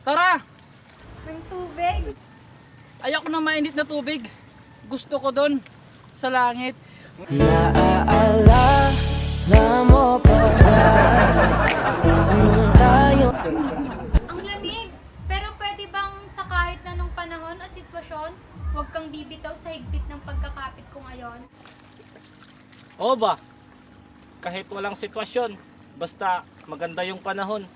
Tara! Ng tubig. Ayoko na mainit na tubig. Gusto ko doon sa langit. Naaalala mo pa ba nung tayo? Ang lamig! Pero pwede bang sa kahit anong panahon o sitwasyon, huwag kang bibitaw sa higpit ng pagkakapit ko ngayon? Oo ba? Kahit walang sitwasyon, basta maganda yung panahon,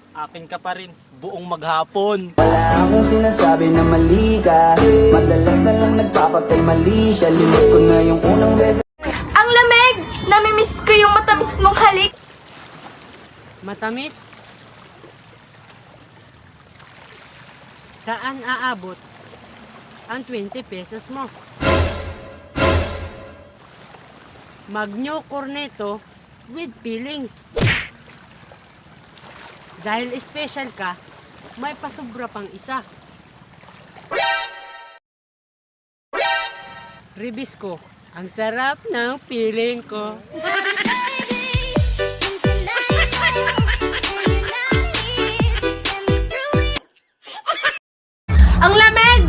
akin ka pa rin buong maghapon. Wala akong sinasabi na mali ka. Madalas na lang nagpapatay mali siya. Limit ko na yung unang beses. Ang lamig! Namimiss ko yung matamis mong halik. Matamis? Saan aabot ang 20 pesos mo? Magno Cornetto with feelings. Dahil special ka, may pasubra pang isa. Ribisco, ang sarap ng feeling ko. Ang lamig!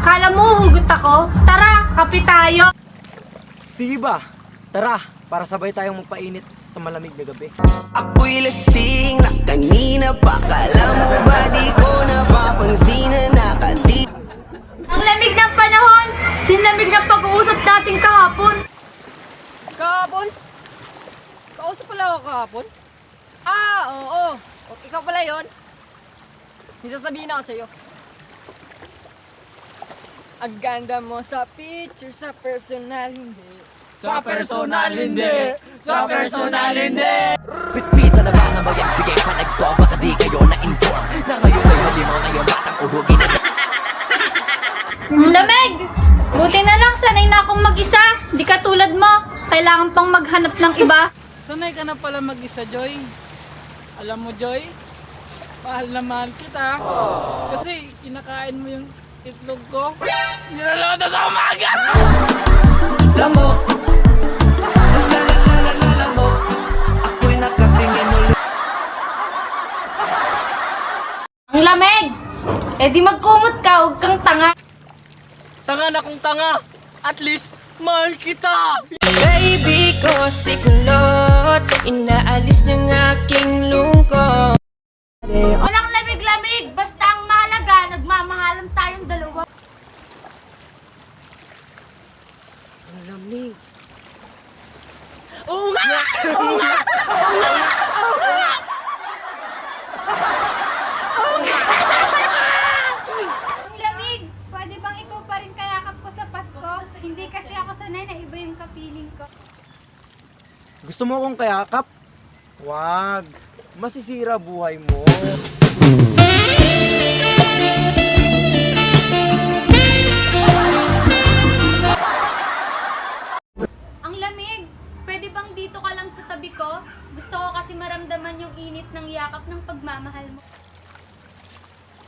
Kala mo hugot ako? Tara, kape tayo! Sige ba? Tara, para sabay tayong magpainit sa malamig na gabi. Ako'y lasing na kanina pa. Kala mo ba di ko napapansin na nakati Ang lamig ng panahon! Sinlamig ng pag-uusap natin kahapon! Kahapon? Kausap pala ako kahapon? Ah, oo. O, ikaw pala yon. May sasabihin ako sa'yo. Ang ganda mo sa picture, sa personal, hindi. Sa personal hindi! Sa personal hindi! Pitpita na ba na bayag? Sige, panagto, baka di kayo na-inform na ngayon ay halimaw na yung batang uhugin na. Ang lamig! Buti na lang, sanay na akong mag-isa. Di ka tulad mo. Kailangan pang maghanap ng iba. Sanay ka na pala mag-isa, Joy. Alam mo, Joy, mahal na mahal kita. Kasi kinakain mo yung itlog ko. Nilaloto sa umaga! Lamok. Lamok. Ako'y nakatingin ulit. Ang lamig! Eh di magkumot ka, huwag kang tanga. Tanga na kung tanga! At least, mahal kita! Baby ko si Kulot, inaalis niyang aking lungkot. Walang lamig-lamig, basta ang mahalaga, nagmamahalan tayong dalawa. Ang lamig. Ang lamig! Pwede bang ikaw pa rin kayakap ko sa Pasko? Hindi kasi ako sanay na iba yung kapiling ko. Gusto mo akong kayakap? Wag. Masisira buhay mo. Ang lamig! Pwede bang dito ka lang sa tabi ko? Gusto ko kasi maramdaman yung init ng yakap ng pagmamahal mo.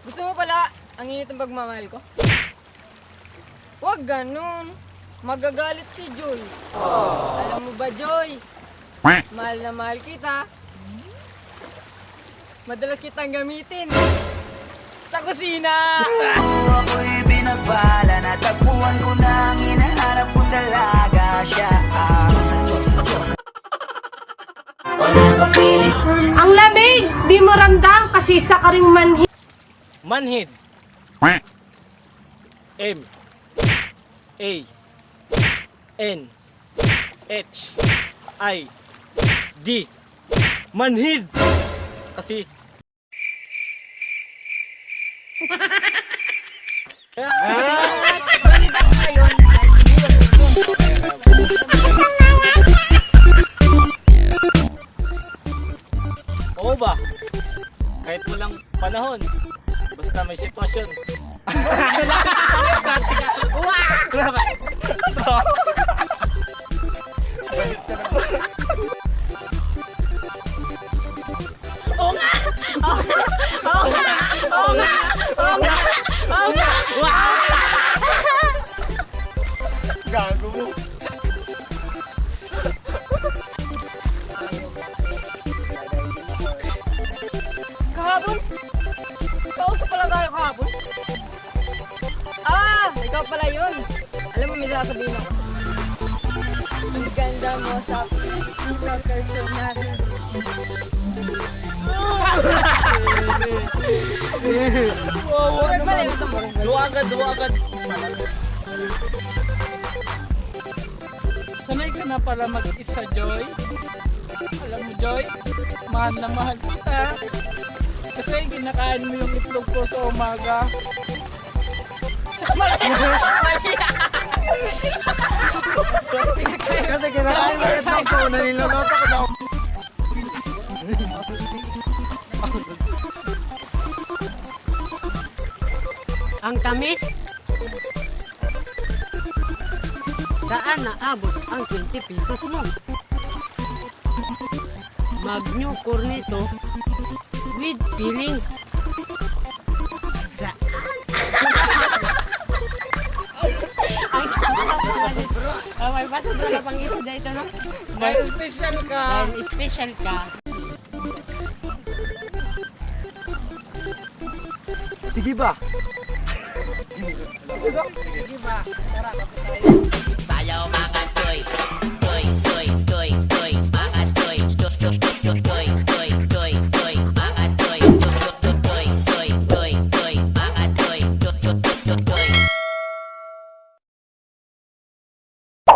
Gusto mo pala ang init ng pagmamahal ko? Huwag ganun. Magagalit si Joy. Alam mo ba, Joy? Mahal na mahal kita. Madalas kitang gamitin sa kusina. Ako'y binabala. Natagpuan ko na ang hinahanap ko talaga siya. Diyos, Diyos. Ang lamig! Di mo ramdam kasi isa ka ring manhi. Manhid. M A N H I D. Manhid. Kasi Oo ba? Kahit walang panahon, basta may sitwasyon. Gago mo. Kahapon? Kausap Ikaw pala yun. Alam mo, may sasabihin ako. Ang ganda mo sa personal. Murag mali, ito murag mali. Duwa agad, duwa agad. Sanay ka na pala mag-isa, Joy. Alam mo, Joy, mahal na mahal kita. Kasi kinakain mo yung itlog ko sa umaga. Kasi kinakain mo yung itlog ko, niluluto ko daw. Ang tamis. Saan naabot ang 20 pesos mo? Magno Cornetto with feelings. Saan? Ang sarap. Oh, may pasubra na pang isa dito, no? Dahil special ka. Dahil special ka. Sige ba? Sige ba? Tara, kapit tayo. Sayaw mga choy.